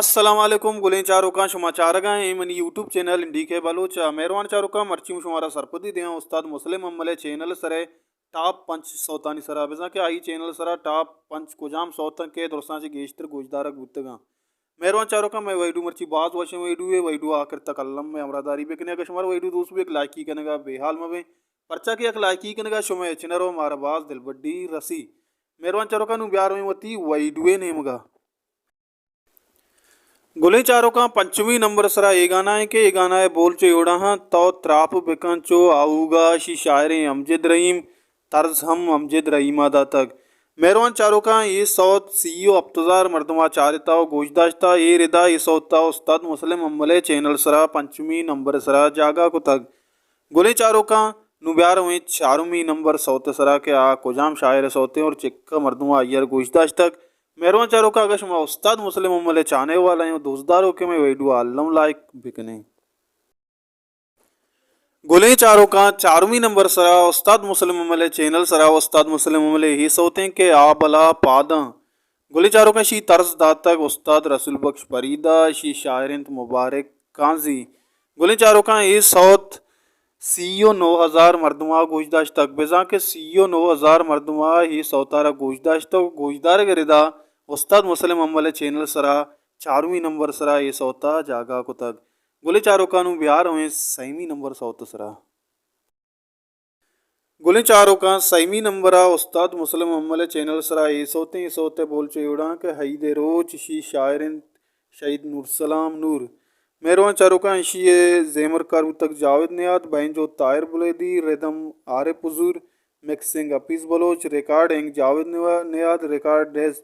السلام علیکم گلیں چاروکاں، شما چارگا ایں منی یوٹیوب چینل ڈی کے بلوچ ءَ۔ مہروان چاروکاں، مرچی من شمارا سرپدی دیاں استاد مسلم امل ءِ چینل سرے ٹاپ پنچ سوتانی سرا، بزاں کہ آئی چینل سرا ٹاپ پنچ کجام سوت انت کہ درستاں چہ گیشتر گوشدارگ بوتگاں۔ مہروان چاروکاں، مئے ویڈیو مرچی باز وشیں ویڈیو اے، ویڈیو آخر تک الم مئے ہمراہداری بکنے۔ اگہ شمارا ویڈیو دوست بو، یک لائکی کنگا بے حال مبیں، پرچا کہ یک لائکی کنگا شمئے چنرو مارا باز دلبڈی رسی۔ مہروان چاروکاں، نوں بیارویں وتی ویڈیو نیمگا۔ گلیں چاروکاں، پنچمی نمبر سرا اے گانا ایں کہ اے گانا ءِ بول چو اے وڑا ہاں، تو تراپ بکن چو آؤگا، اشی شاعریں امجد رحیم، طرز ہم امجد رحیم ءَ داتگ۔ مہروان چاروکاں، اے سوت سی و ہپت ہزار مردماں چارتا و گوش داشتا۔ اے ردا اے سوتا استاد مسلم امل ءِ چینل سرا پنچمی نمبر سرا جاگہ کتگ۔ گلیں چاروکاں، نوں بیارویں چارمی نمبر سوت سرا کہ آ کجام شاعر سوتیں اور چکہ مردماں آئی ءَ را گوش داشتگ۔ مہروان چاروکاں، اگہ شما استاد مسلم امل ءِ چاہنے والا ایں و دوستدار ہو کہ مئے ویڈیو الم لائک بکنیں۔ گلیں چاروکاں، چارمی نمبر سرا استاد مسلم امل ءِ چینل سرا استاد مسلم امل ءِ اے سوتیں کہ آ بلا پاداں۔ گلیں چاروکاں، اشی طرز داتگ استاد رسول بخش پریدا، اشی شاعر انت مبارک قاضی۔ گلیں چاروکاں، اے سوت سی و نو ہزار مردماں گوش داشتگ، بزاں کہ سی و نو ہزار مردماں اے سوتارا گوش داشتگ و گوشدارگ ردا استاد مسلم امل ءِ چینل سرا چارمی نمبر سرا اے سوتا جاگہ کتگ۔ گلیں چاروکاں، نوں بیارویں سیمی نمبر سوت سرا۔ گلیں چاروکاں، سیمی نمبر ءَ استاد مسلم امل ءِ چینل سرا اے سوتیں، اے سوت ءِ بول چو اے وڑا ہاں کہ عید ءِ روچ، اشی شاعر انت شہید نورسلام نور۔ مہروان چاروکاں، اشی ءِ زیمرکار بوتگ جاوید نیاد، بینجو طاہر بلیدی، ردم عارف حضور، مکسنگ حفیظ بلوچ، ریکارڈنگ جاوید نیوا-، نیاد، ریکارڈ ڈیز-،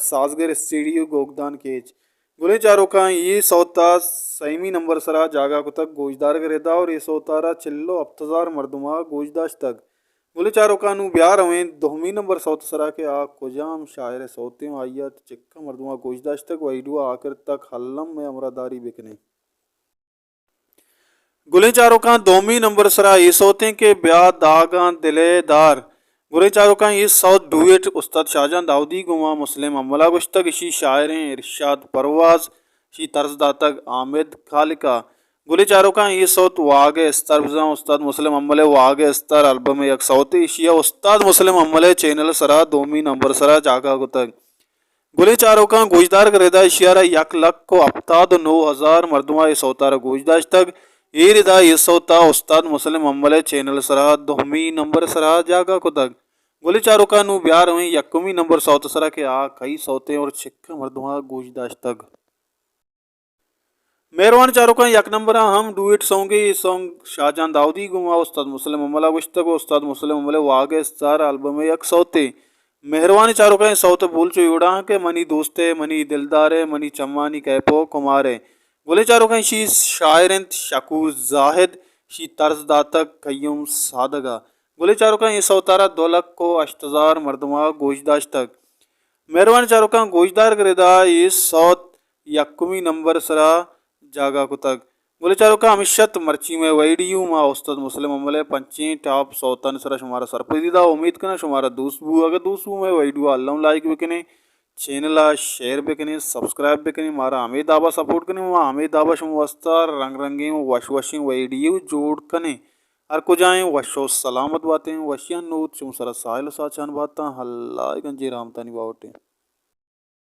سازگر اسٹوڈیو گوگدان کیچ۔ گلیں چاروکاں، اے سوتا سیمی نمبر سرا جاگہ کتگ گوشدارگ ردا اور اے سوتارا چل و ہپت ہزار مردماں گوش داشتگ۔ گلیں چاروکاں، نوں بیارویں دومی نمبر سوت سرا کہ آ کجام شاعر سوتیں و آئی ءَ چکہ مردماں گوش داشتگ۔ ویڈیو آخر تک الم مئے ہمراہداری بکنیں۔ گلیں چاروکاں، دومی نمبر سرا اے سوتیں کہ بیا داگاں دل ءِ دار۔ گلیں چاروکاں، اے سوت ڈوئٹ استاد شاہجان داؤدی گوما مسلم امل ءَ گوشتگ، اشی شاعریں ارشاد پرواز، اشی طرز داتگ حامد خالق ءَ۔ گلیں چاروکاں، اے سوت واگ ءِ استر بزاں استاد مسلم امل ءِ واگ ءِ استر البم ءِ یک سوتے، اشی ءَ استاد مسلم امل ءِ چینل سرا دومی نمبر سرا جاگہ کتگ۔ گلیں چاروکاں، گوشدارگ ردا اشی ءَ را یک لکھ و ہپتاد و نو ہزار مردماں اے سوتارا گوش داشتگ۔ اے ردا اے سوتا استاد مسلم امل ءِ چینل سرا دومی نمبر سرا جاگہ کتگ۔ گلیں چاروکاں، نوں بیارویں یکمی نمبر سوت سرا کہ آ کئی سوتیں اور چکہ مردماں گوش داشتگ۔ مہروان چاروکاں، یک نمبر ءَ ہم ڈوئٹ سونگے، اے سونگ شاہجان داؤدی گوما استاد مسلم امل ءَ گوشتگ و استاد مسلم امل ءِ واگ ءِ استار البم ءِ یک سوتے۔ مہروان چاروکاں، اے سوت ءِ بول چو اے وڑا ہاں کہ منی دوست ءِ، منی دلدار ءِ، منی چمانی کیپ و کمار ءِ۔ گلیں چاروکاں، اشی شاعر انت شکور زاہد، اشی طرز داتگ قیوم سادگ ءَ۔ گلیں چاروکاں، اے سوتارا دو لکھ و ہشت ہزار مردماں گوش داشتگ۔ مہروان چاروکاں، گوشدارگ ردا اے سوت یکمی نمبر سرا جاگہ کتگ۔ گلیں چاروکاں، ہمیش ات مرچی مئے ویڈیو۔ ما استاد مسلم امل ءِ پنچیں ٹاپ سوتانی سرا شمارا سرپدی دا۔ امید کناں شمارا دوست بو۔ اگہ دوست بو مئے ویڈیو الم لائک بکنیں، چینل ءَ شیئر بکنیں، سبسکرائب بکنیں، مارا ہمے دابا سپورٹ کنیں۔ ما ہمے دابا شما واسطہ رنگ رنگیں و وش وشیں ویڈیو جوڑ کنیں۔ ہر کجائیں وش و سلامت باتیں، وشیاں نود شما سرا ساہیل و ساچان باتاں۔ اللہ ءِ گنجیں رحمتانی باہوٹیں۔